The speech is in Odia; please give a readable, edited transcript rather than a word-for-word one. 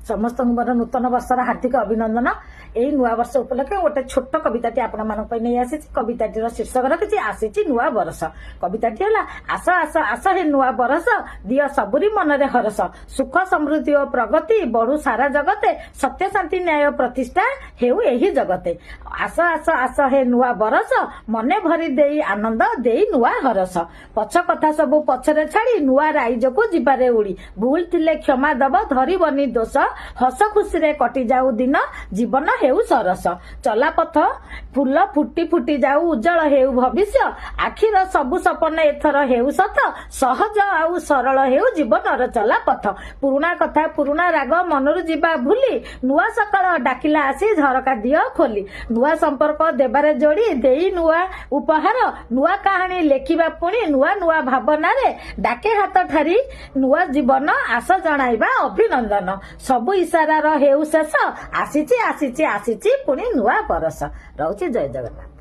ସମସ୍ତଙ୍କୁ ମୋର ନୂତନ ବର୍ଷର ହାର୍ଦ୍ଦିକ ଅଭିନନ୍ଦନ। ଏଇ ନୂଆ ବର୍ଷ ଉପଲକ୍ଷେ ଗୋଟେ ଛୋଟ କବିତାଟି ଆପଣମାନଙ୍କ ପାଇଁ ନେଇ ଆସିଛି। କବିତାଟିର ଶୀର୍ଷକ ରଖିଛି "ଆସିଛି ନୂଆ ବରଷ"। କବିତାଟି ହେଲା, ଆସ ଆସ ଆସ ହେ ନୂଆ ବରଷ, ଦିଅ ସବୁରି ମନରେ ହରଷ। ସୁଖ, ସମୃଦ୍ଧି ଓ ପ୍ରଗତି ବଢୁ ସାରା ଜଗତେ, ସତ୍ୟ, ଶାନ୍ତି, ନ୍ୟାୟ ପ୍ରତିଷ୍ଠା ହେଉ ଏହି ଜଗତେ। ଆସ ଆସ ଆସ ହେ ନୂଆ ବରଷ, ମନେ ଭରି ଦେଇ ଆନନ୍ଦ, ଦେଇ ନୂଆ ହରଷ। ପଛ କଥା ସବୁ ପଛରେ ଛାଡି ନୂଆ ରାଇଜକୁ ଯିବାରେ ଉଡି। ଭୁଲ ଥିଲେ କ୍ଷମା ଦବ, ଧରିବନି ଦୋଷ। ହସ ଖୁସିରେ କଟି ଯାଉ ଦିନ, ଜୀବନ ହେଉ ସରସ। ଚଲା ପଥ ଫୁଲ ଫୁଟି ଫୁଟି ଯାଉ, ଉଜ୍ଜଳ ହେଉ ଭବିଷ୍ୟ। ଆଖିର ସବୁ ସପନ ଏଥର ହେଉ ସତ, ସହଜ ଆଉ ସରଳ ହେଉ ଜୀବନର ଚଲା ପଥ। ପୁରୁଣା କଥା, ପୁରୁଣା ରାଗ ମନରୁ ଯିବା ଭୁଲି, ନୂଆ ସକାଳ ଡାକିଲା ଆସି, ଝରକା ଦିଅ ଖୋଲି। ନୂଆ ସମ୍ପର୍କ ଦେବାରେ ଯୋଡି ଦେଇ ନୂଆ ଉପହାର, ନୂଆ କାହାଣୀ ଲେଖିବା ପୁଣି ନୂଆ ନୂଆ ଭାବନାରେ। ଡାକେ ହାତ ଠାରି ନୂଆ ଜୀବନ, ଆସ ଜଣାଇବା ଅଭିନନ୍ଦନ। ସବୁ ଇଶାରାର ହେଉ ଶେଷ, ଆସିଛି, ଆସିଛି, ଆସିଛି ପୁଣି ନୂଆ ବରଷ। ରହୁଛି, ଜୟ ଜଗନ୍ନାଥ।